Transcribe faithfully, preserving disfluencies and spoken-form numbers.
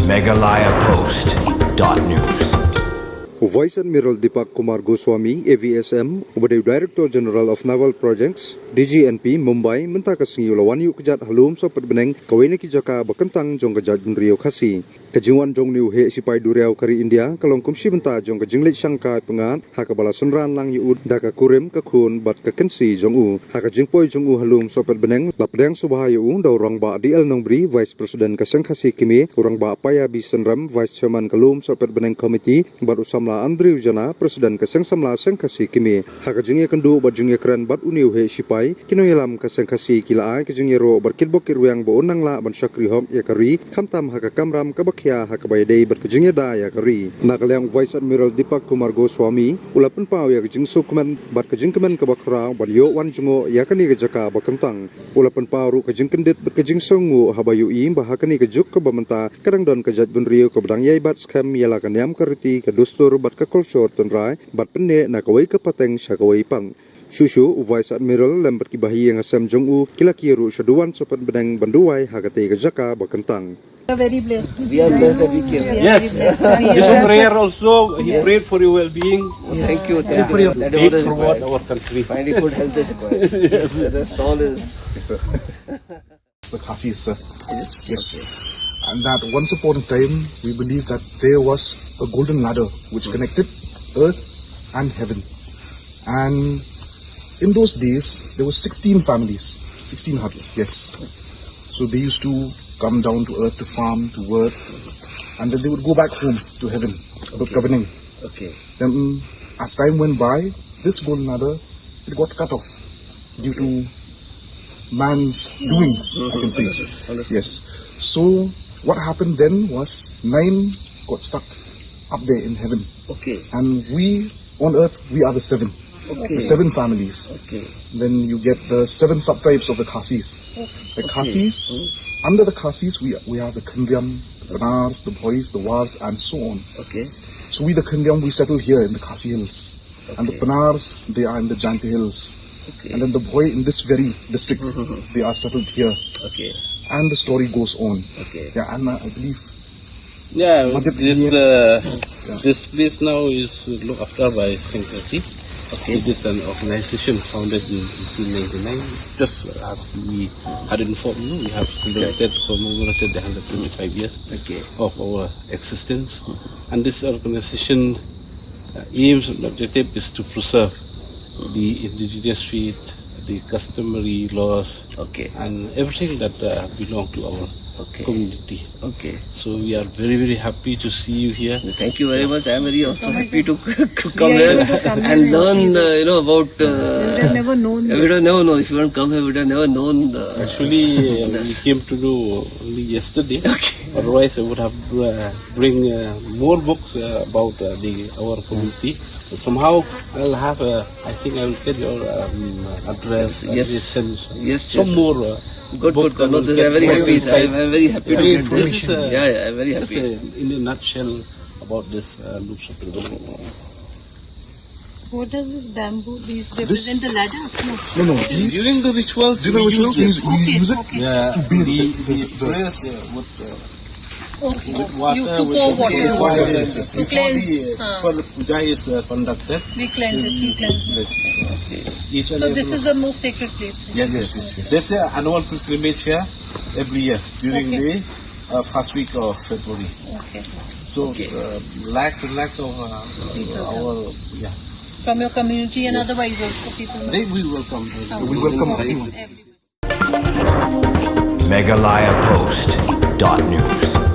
Meghalaya Post dot news. U Vice Admiral Deepak Kumar Goswami, A V S M, uba dei u Director General of Naval Projects, D G N P, Mumbai, mynta ka sngi u la wan ïuh kjat ha Lum Sohpetbneng, kawei na ki jaka ba kyntang jong ka jaitbynriew Khasi. Ka jingwan jong une u heh shipai duriaw ka ri India ka long kum shi bynta jong ka jingleit shangkai pyngngad ha kaba la synran lang ïa u da ka kurim, ka khun bad ka kynsi jong u. Ha ka jingpoi jong u ha Lum Sohpetbneng, la pdiang sngewbha ïa u da u Rangbah D L Nongbri, Vice President ka Seng Khasi Kmie, u Rangbah Paya B Synrem, Vice Chairman ka Lum Sohpetbneng Committee, bad u Samla Andrew Jana, President ka Seng Samla Seng Khasi Kmie. Ha ka jingïakynduh bad jingïakren bad une u heh shipai, ki nongïalam ka Seng Khasi ki la ai ka jingïaroh bad kitbok kitrwiang ba un nang lah ban shakri hok ïa ka ri, khamtam ha ka kamram kaba khia ha kaba ïadei bad ka jingïada ïa ka ri. Na ka liang u Vice Admiral Deepak Kumar Goswami u la pynpaw ïa ka jingsngewkmen bad ka jingkmen kaba khraw ban ïoh wan jngoh ïa kane ka jaka ba kyntang. U la pynpaw ruh ka jingkyndit bad ka jingsngewnguh haba ïohi ba ha kane ka juk kaba mynta ka dang don ka jaitbynriew kaba dang ïai bat skhem ïa la ka niam ka riti, ka dustur bad ka kolshor tynrai, bad pynneh na kawei ka pateng sha kawei pat. Shuh shuh u Vice Admiral lem bad ki bahaïing hasem jong u ki la kiew ruh sha duwan Sohpetbneng ban duwai ha katei ka jaka ba kyntang. We are very blessed. We are blessed that we came. Yes. Bishop Prayer also, he prayed for your well-being. Thank you, thank you. That is what is required. Our country. Finding good health is required. The rest all is. The Khasis, sir. Yes. And that once upon a time, we believe that there was a golden ladder which connected earth and heaven. And in those days, there were sixteen families, sixteen huts, yes. So they used to come down to earth to farm, to work, and then they would go back home to heaven, Lopkabneng. Okay. Then, as time went by, this golden ladder, it got cut off due to man's doings, I can say. Yes. So what happened then was nine got stuck up there in heaven. Okay. And we on earth, we are the seven. Okay. The seven families. Okay. Then you get the seven subtribes of the Khasis. The Khasis, under the Khasis, we, we have the Khynriam, the Pnars, the Bhois, the Wars, and so on. Okay. So we, the Khynriam, we settle here in the Khasi Hills. And the Pnars, they are in the Jaintia Hills. Okay. And then the Bhoi in this very district, they are settled here. Okay. And the story goes on. Okay. Yeah, and I, I believe Yeah, this, uh, this place now is looked after by Seng Khasi. Okay. It is an organization founded in eighteen ninety-nine, just as we had informed you. We have celebrated, commemorated the hundred twenty-five years of our existence. And this organization, uh, aims and objective is to preserve the indigenous faith, the customary laws, and everything that, uh, belong to our community. Okay. So we are very, very happy to see you here. Thank you very much. I am very also happy to, to come here and learn, uh, you know, about, uh, we would have never known this. We would have never known. If you don't come here, we would have never known the, actually, uh, we came to know only yesterday. Okay. Otherwise, I would have, uh, bring, uh, more books, uh, about, uh, the, our community. Somehow, I'll have, uh, I think I will get your, um, address, uh, yes, some more, uh, good, good, good. No, this, I'm very happy. I'm, I'm very happy to get this. Yeah, yeah, I'm very happy. This is, uh, in a nutshell about this, uh, Lum Sohpetbneng. What does this bamboo, these represent the ladder? No, no, these, during the rituals, during the rituals, we use it to bathe the, the, the prayers, uh, with, uh, with water, to pour water. Yes, yes, yes. Before the, uh, before the puja is, uh, conducted, we cleanse it, we cleanse it. So this is the most sacred place. Yes, yes, yes, yes. There's an annual pilgrimage here every year during the, uh, first week of February. Okay. So, uh, lakhs and lakhs of, uh, our, yeah. From your community and otherwise also people. They, we welcome. We welcome everyone. Meghalaya Post dot news.